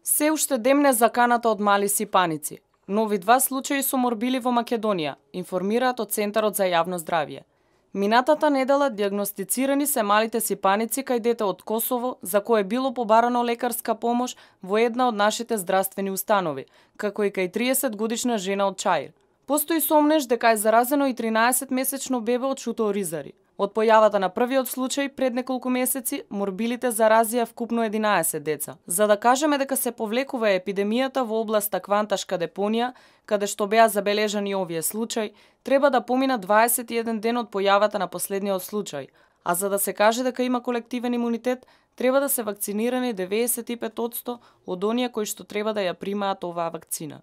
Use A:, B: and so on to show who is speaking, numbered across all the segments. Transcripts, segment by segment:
A: Се уште демне заканата од мали сипаници. Нови 2 случаи со морбили во Македонија, информираат од Центарот за јавно здравје. Минатата недела дијагностицирани се малите сипаници кај дете од Косово, за кое било побарано лекарска помош во една од нашите здравствени установи, како и кај 30-годишна жена од Чаир. Постои сомнеж дека е заразено и 13-месечно бебе од Шуто-Оризари. Од појавата на првиот случај пред неколку месеци, морбилите заразија вкупно 11 деца. За да кажеме дека се повлекува епидемијата во областа Кванташка депонија, каде што беа забележани овие случаи, треба да помина 21 ден од појавата на последниот случај, а за да се каже дека има колективен имунитет, треба да се вакцинирани 95% од оние кои што треба да ја примаат оваа вакцина.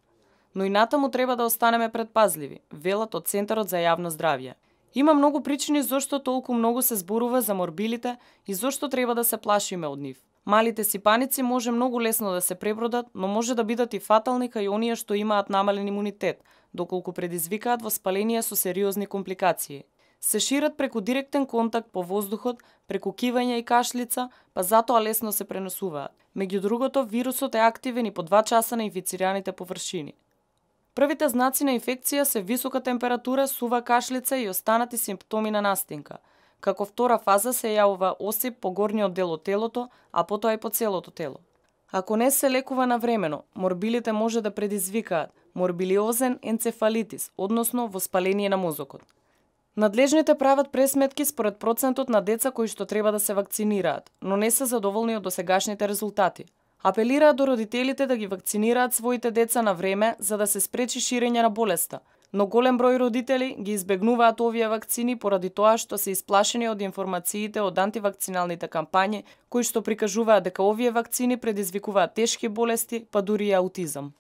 A: Но и натаму треба да останеме предпазливи, велат од Центарот за јавно здравје. Има многу причини зошто толку многу се зборува за морбилите и зошто треба да се плашиме од нив. Малите сипаници може многу лесно да се пребродат, но може да бидат и фатални кај оние што имаат намален имунитет, доколку предизвикаат воспаление со сериозни компликации. Се шират преку директен контакт по воздухот, преку кивање и кашлица, па затоа лесно се пренесуваат. Меѓу другото, вирусот е активен и по 2 часа на инфицираните површини. Првите знаци на инфекција се висока температура, сува кашлица и останати симптоми на настинка. Како втора фаза се јавува осип по горниот дел од телото, а потоа и по целото тело. Ако не се лекува навремено, морбилите може да предизвикаат морбилиозен енцефалитис, односно воспаление на мозокот. Надлежните прават пресметки според процентот на деца кои што треба да се вакцинираат, но не се задоволни од досегашните резултати. Апелираат до родителите да ги вакцинираат своите деца на време за да се спречи ширење на болеста, но голем број родители ги избегнуваат овие вакцини поради тоа што се исплашени од информациите од антивакциналните кампањи кои што прикажуваат дека овие вакцини предизвикуваат тешки болести, па дури и аутизам.